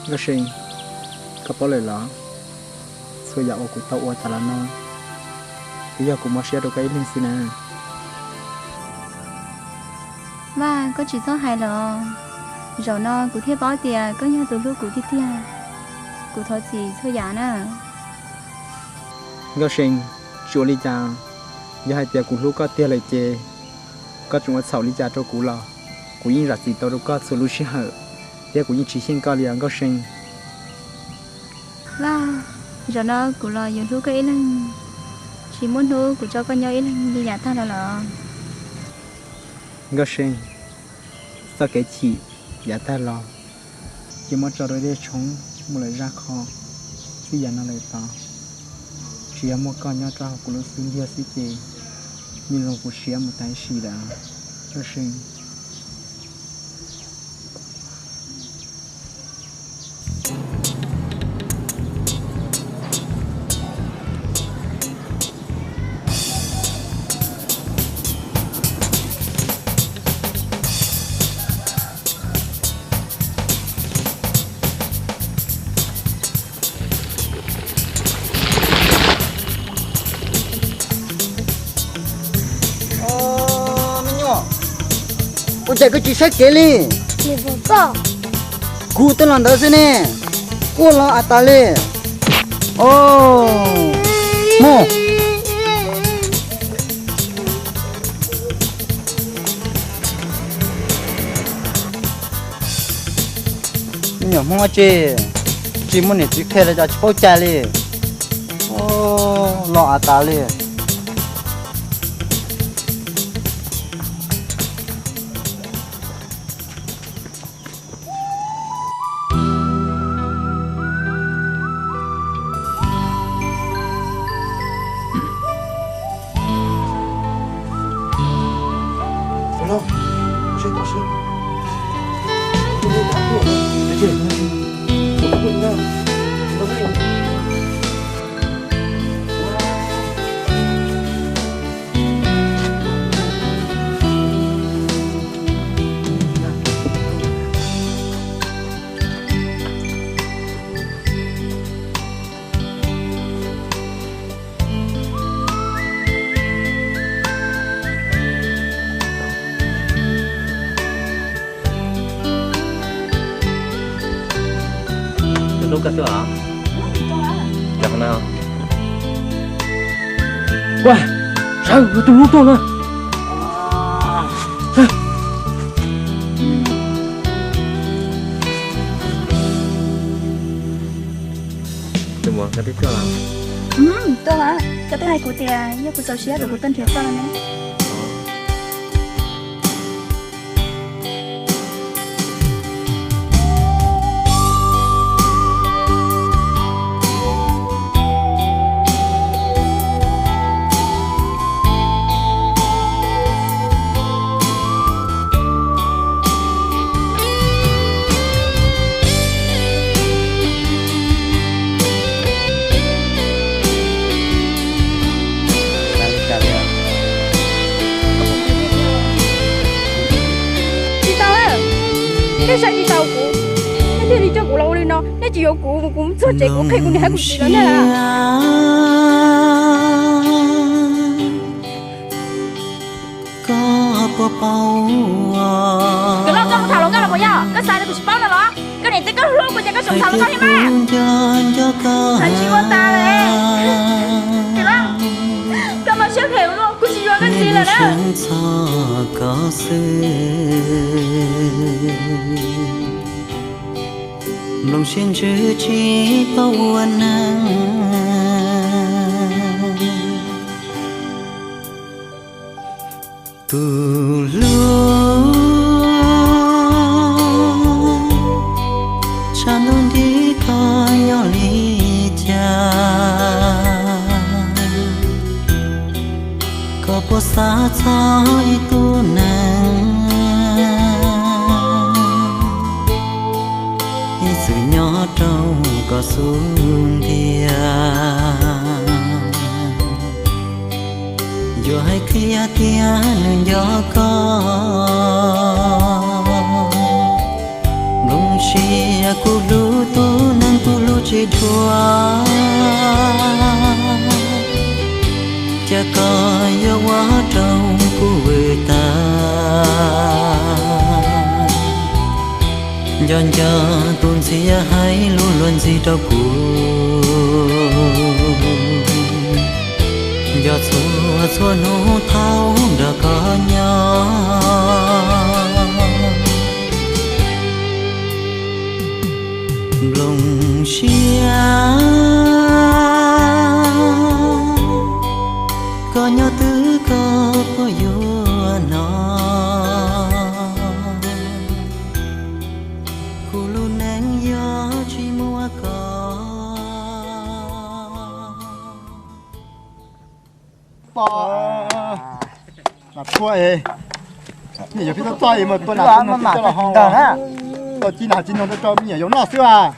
Nkauj See, koj paub lawm los? Txhua yam uas kuv tau ua tas los no, twb yog kuv mob siab rau koj ib leeg xwb na. Vaj, koj tsis txhob hais lawm. Zaum no kuv thiaj paub tias koj yog tus hlub kuv tiag tiag. Kuv thov txim txhua yam na. Nkauj See, tsis ua li cas. Yog hais tias kuv hlub koj tiag lawm ces koj tseem ua txhaum li cas rau kuv los kuv yeej zam txim tau rau koj txhua lub sij hawm, thiab kuv yeej tsis xyeej koj li os Nkauj See. Vaj, zaum no kuv los yuav hlub koj ib leeg, tsis muaj hnub kuv tso koj nyob ib leeg li yav tag los los. Nkauj See, txoj kev chim yav tag los ces muab tso rau dej tshoob mus lawm zaj kho, txij yav no lawm tod tsis yog muaj koj nyob rau hauv kuv lub xub ntiag xwb ces yeej zoo kuv siab mus tas ib sim lawm Nkauj See. Me nyuam, ua cas koj tsis saib kev li? Kuv twb los ntawd xwb ne, kuj los as tas li. Mus. Me nyuam Hmoob tsis, tsis muaj niam txiv qhia los cas tsis paub cai li. Los as tas li. Tus hlub koj xwb os. Los no. Ua, sawv, tus hlub tuaj na. Tus muam, koj twb tuaj los? Tuaj los, koj twb hais kuv tias yog kuv txaus siab rau kuv tuaj nrhiav koj no ne. Tsis tau, nej saib tsis taus kuv, nej thiaj li coj kuv los ua li no, nej tsis yuav kuv, kuv txog tsev kuv qhia kuv niam hab kuv txiv lawv ntag. Koj puas paub? Koj mus tham hluas nkauj los puas yog? Koj xav tias kuv tsis paub no los? Koj niam txiv koj hlub kuv ces koj tseem tham hluas nkauj thiab mas. Tsis ua tas lawm. Koj mob siab phem ua luaj, kuv tsis yuav koj ntxiv lawm na. Nplooj siab ntsws tsis paub ua neeg. Tus hlub, tshav ntuj nti koj nyob li cas? Koj puas xav txog ib tug neeg ib txwm nyob rau koj xub ntiag? Dua, cas koj yuav ua rau kuv vwm tas, nco nco tus ntxhias hais lus luag ntxhi rau kuv, nco txhua txhua hnub thaum nrog koj nyob. Nplooj siab, koj nyob twb koj puas yuav hnov, kuv lub neej yuav tsis muaj koj. Mas txhua es, me nyuam pheej txoj txoj es mas tua nas tua noog coj los ho, tau ci nas ci noog rau rau me nyuam yaus noj xwb as.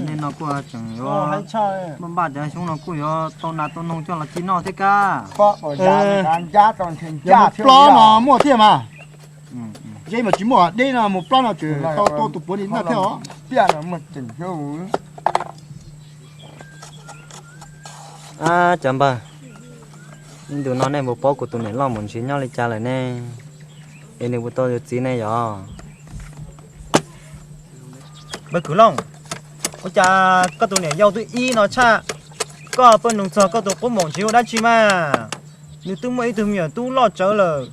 Nej no kuj tseem yuav npaj npaj cov xyoob no kuj yuav tau nas tau noog coj los ci noj thiab kab. Plob no muaj thiab mas. Zeb mas tsis muaj, deb no mus plob no tseem tau tua tus puav ni noj thiab os. Cov npawg, ib ntus no nej puas paub kuv tus niam loj Maum Ntshiv nyob li cas lawm ne? Es nws puas tau yuav txiv ne yog? Npawg Kwv Looj, ua cas koj tus niam yau twb ib no tshaj, koj pheej nug txog koj tus qub Maum Ntshiv ua dab tsi mas? Nws twb muaj ib tug me nyuam tub loj tsawv lawm,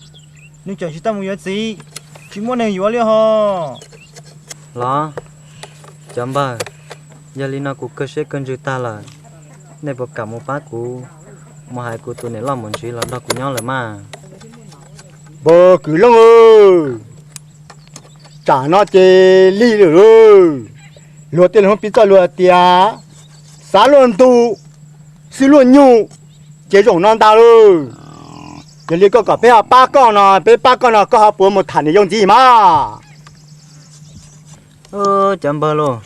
nws tseem tsis tau mus yuav txiv, tsis muaj neeg yuav li ho. Los, cov npawg, yog li no kuv kawg siab kawg ntsws tag lawm, nej puas kam mus pab kuv mus hais kuv tus niam loj Maum Ntshiv los nrog kuv nyob lawm mas? Npawg Kwv Looj, tsam no ces lig lawm lauj. Luag tej lus piv txoj lus hais tias, xav luaj ntug, xwb luaj nyuj, ces zaum no ntag lauj. Yog li koj kom peb ho pab koj no, peb pab koj no koj ho puas mus tham niam yau ntxiv mas? Cov npawg lauj,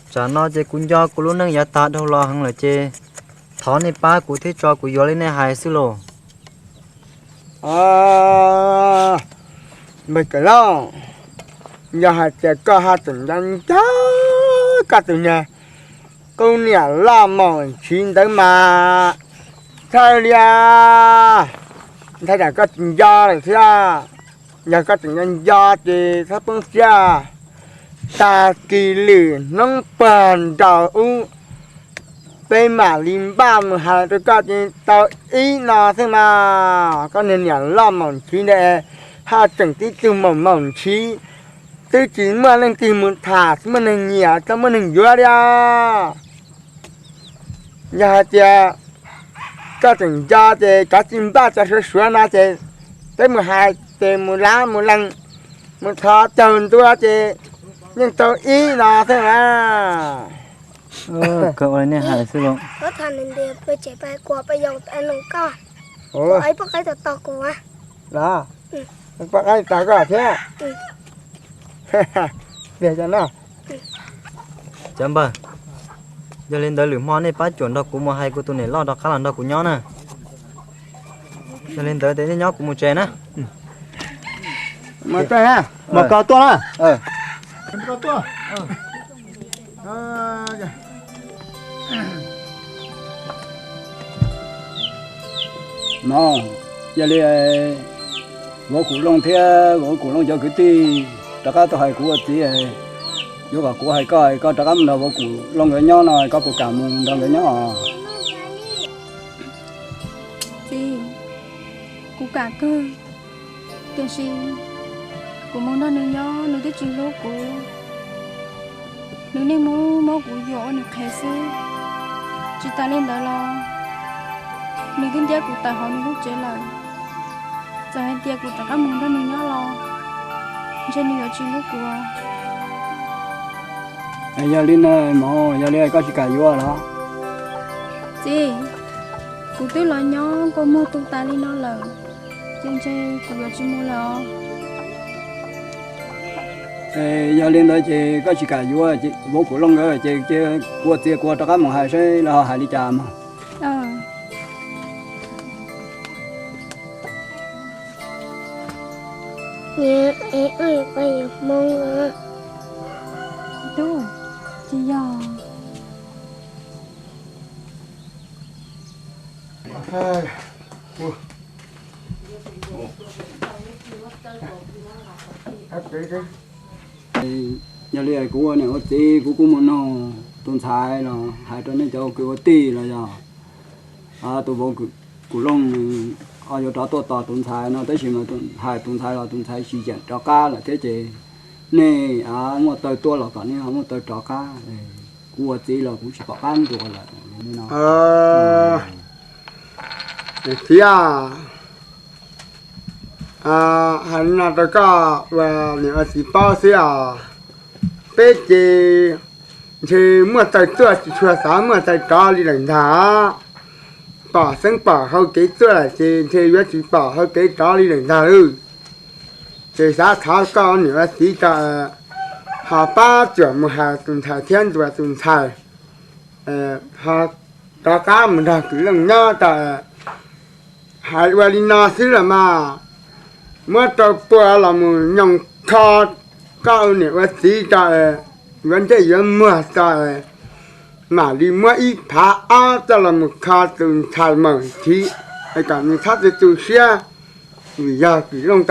tsam no ces kuv nco kuv lub neej yav tag dhau los heev lawm ces thov nej pab kuv thiab tso kuv yuav li nej hais xwb lauj. Npawg Kwv Looj, yog hais tias koj ho tseem nco nco koj tus niam, koj niam loj Maum Ntshiv ntawd mas, thawj lias ntshai tsam koj tsis nco lawm thiab. Yog koj tseem nco nco ces txhob poob siab. Tag kis lwm hnub pog nraud ub, peb mam li npaj mus hais rau koj ces tau ib no xwb mas. Koj niag niam loj Maum Ntshiv ntawd ho tseem tib tug Maum Maum Ntshiv, twb tsis muaj leej twg mus tham, tsis muaj neeg nyiam, tsis muaj neeg yuav li os. Yog hais tias koj tseem nco ces kav tsij npaj cov suav suav no ces peb mus hais ces mus lab mus lees, mus thov caug ntua ces yeej tau ib no xwb na. Kawg ua li nej hais xwb los. Los, poj qaib tos koj thiab. Cov npawg, yog li ntawd lwm hmo nej pab cuam nrog kuv mus hais kuv tus niam loj rov qab los nrog kuv nyob na. Yog li ntawd ces nej nyob kuv mus tsev na. Mas koj tuaj na. No, yog li vauv Kum Looj thiab vauv Kum Looj cov kwv tij rov qab tuaj hais kuv ua txiv, yuav kom kuv hais koj, koj rov qab mus nrog vauv Kum Looj nkawd nyob no, koj puas kam mus nrog nkawd nyob os? Txiv, kuv kam kawg, tiam sis kuv mus nrog nws nyob nws twb tsis hlub kuv. Nws niaj hnub muab kuv yuam ua nws qhev xwb. Tsis tas li ntawd los nws twb ntiab kuv tawm hauv nws lub tsev lawm. Txawm hais tias kuv rov qab mus nrog nws nyob los ntshe nws yuav tsis hlub kuv. Yog li no mas, yog li koj tsis kam yuav los? Txiv, kuv twb los nyob kua muag tu tas li no lawm, ces ntshe kuv yuav tsis mus lawm os. Yog li ntawd ces koj tsis kam yuav, vauv Kum Looj nkawd ces kuv ua txiv kuv rov qab mus hais seb lawv ho hais li cas mog. Tub, Yog li kuv ua niam ua txiv kuv kuj mus noog tus ntxhais los hais rau nej cov ua kwv ua tij los yog tus vauv Kwm Looj, yuav rov tuaj tos tus ntxhais no, tab sis mas hais tus ntxhais los tus ntxhais tsis yeem rov qab lawm thiab ces nej muaj taw tuaj los kom nej ho muaj taw rov qab. Kuv ua txiv los kuv tsis pom qab ntuas lawm no. Txiv, hais li no rau koj ua niam ua txiv paub xwb os. Peb ces ntshe muaj taw tuaj tsis tshua xav muaj taw rov li lawm ntag. Pom xeeb pom hau kev tuaj lawm ces ntshe yuav tsis pom hau kev rov li lawm ntag lauj. Ces xav thov koj niam ua txiv rau ho pab tsuam mus hais tus ntxhais thiab ntuas tus ntxhais ho rov qab mus nrog Kwm Looj nyob rau. Hais ua li no xwb los mas muab rau pua los mus nyoos kho koj ua niam ua txiv rau, yuav ntsej yuav muag rau, mam li muab ib phav ob coj los mus kho tus ntxhais mas thiv, kom nws txhob tu tu siab, vim yog Kwm Looj